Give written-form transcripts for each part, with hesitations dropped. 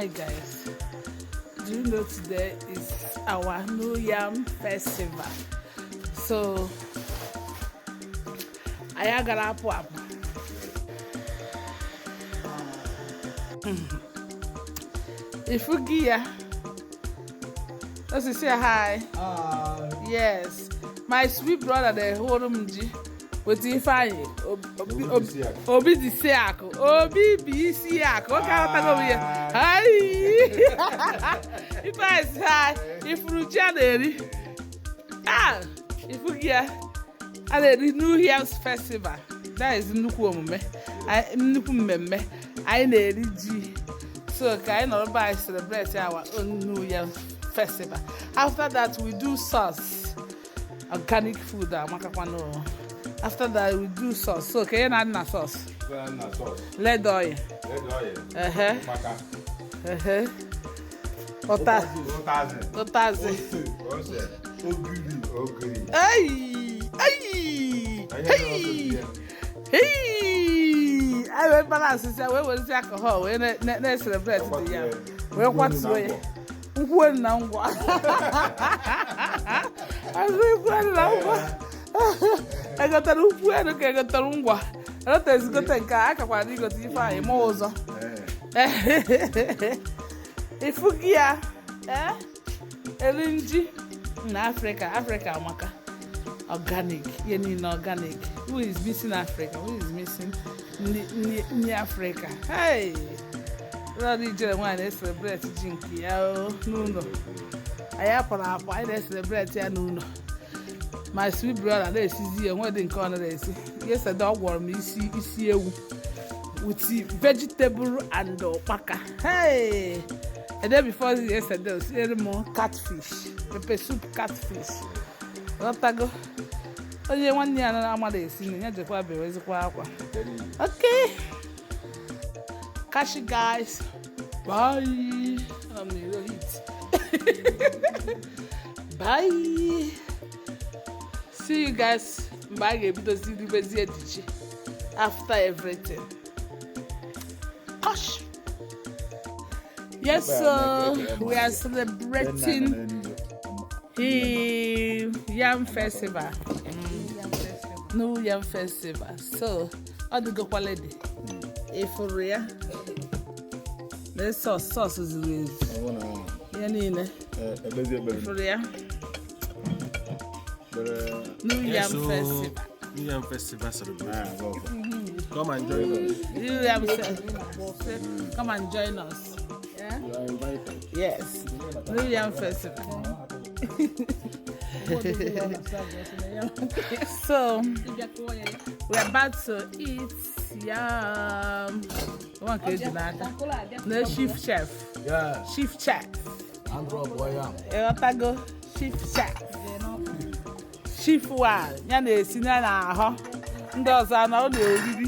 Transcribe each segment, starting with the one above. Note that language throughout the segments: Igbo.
Hi guys. Do you know today is our New Yam Festival? So anyị agara apụ apụ. Ifugi ya. Osisi hi. Yes. My sweet brother dey hold m ji with Ifeanyi. Obi dị si akụ. Obi bụ isi akụ. Oge aghọtago m ya. Hi. Ifeanyi si hi. Ifuru ji a na-eri. Ah, ifugi ya. A na-eri New Yam Festival. That is nnukwu omume. Nnukwu mmemme. Anyị na-eri ji. So ka anyị nọrọ be anyị celebrate our own New Yam Festival. After that, we do sauce. Organic food amakakwanụ. After that, we do sauce. So ka ihe na-adị na sauce? Red oil. Ehe. Ehe. Ụta ụtazị. Hey! Hey! Hey! Hey! Anyị wee balance ya, wee werezi alcohol wee na-celebrate the yam. Wee kwatuo ya. Nkwụ elu na ngwa. Azụ nkwụ elu na ngwa. Egotere nkwụ elu ka egotere ngwa. Egotere ezigote nke a akakwara igote ife anyị ma ụzọ. Ifugi ya. Eh? Eri nji na Africa, Africa amaka. Organic, ihe niile organic. Who is missing Africa? Who is missing nri Africa? Hey! Rọrọ ijere nwaanyị na-ecelebrate ji nke ya o n'ụlọ. Anyị apụrụ apụ, anyị na-ecelebrate ya n'ụlọ. My sweet brother na-esizi ya, onwe dị nke ọ na-esi. Yesterday ọ gwọrọ m isi isi ewu with vegetable and ụkpaka. Hey! A day before yesterday, o siere m catfish, pepper soup catfish. Ghọtago? Onye nwanne ya na-amara esi nri ya jekwa bewezikwa akwa. Okay. Catch you guys. Bye. Anọ m n'iro heat. Bye. See you guys mgbe a ga-ebidozi ribezi ejiji after everything. Gosh. Yes, so we are celebrating the Yam Festival. New Yam Festival. So, ọ dịgokwa ready. Ịfụrụ ya? Lee sauce, sauce zuru ezu. Ihe niile. Ịfụrụ ya? New Yam Festival. New Yam Festival celebration. Come and join us. New Yam Festival. Come and join us. Yeah? You are invited. Yes. New Yam Festival. So, we're about to eat yam. One ka eji n'aka. Na chief chef. Yeah, Chief chef. Andrew Boyam. Ịghọtago? Chief chef. Chief one. Ya na-esi ya na-ahọ. Ndị ọzọ anọ ọ na-oriri.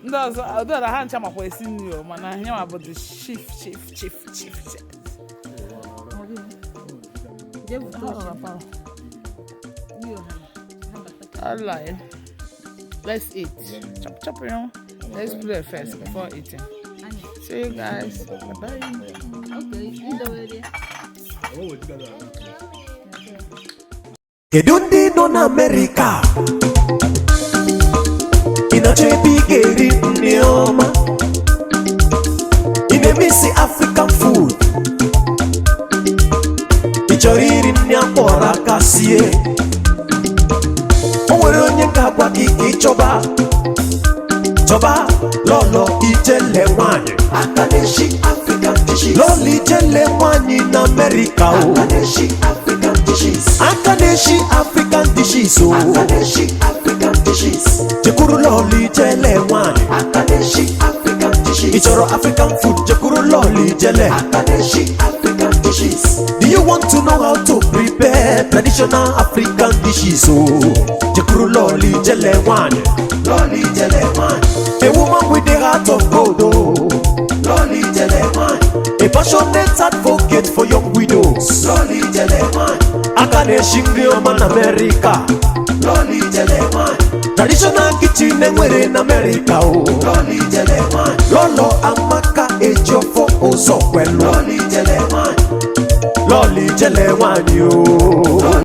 Ndị ọzọ ọdọọla ha ncha makwa esi nri o, mana ya ma bụ the chief chief chief chief chef. Alright. Let's eat. Chop chop. Let's play first before eating. See you guys. Bye bye. Kedu ndị nọ na Amerịka? Ị na-achọ ebe ị ga-eri nri ọma? Ị na-emisi African food? Ị chọrọ iri nri akpọrọ aka sie? O nwere onye ga-agwa gị ka ị chọba chọba Lọlọ Ijele nwanyị. Aka na-eshi African dishes. Lọlọ Ijele nwanyị na Amerịka o. Aka na-eshi African dishes. Aka na-eshi African dishes o. Aka na-eshi African dishes. Jekwuru Lọlọ Ijele nwanyị. Aka na-eshi African dishes. Ị chọrọ African food, jekwuru Lọlọ Ijele. Aka na-eshi African dishes. Do you want to know how to prepare traditional African dishes? Oh, jekwuru Lọlọ Ijele nwanyị. Lọlọ Ijele nwanyị. A woman with a heart of gold. Oh, Lọlọ Ijele nwanyị. A passionate advocate for young widows. Lọlọ Ijele nwanyị. Aka na-eshi nri ọma na Amerịka. Lọlọ Ijele nwanyị. Traditional kitchen enwere na Amerịka o. Lọlọ Ijele nwanyị. Lọlọ Amaka Ejiofor. Ụzọ kwelu. Lọlị ijele nwanyị. Lọlị ijele nwanyị o.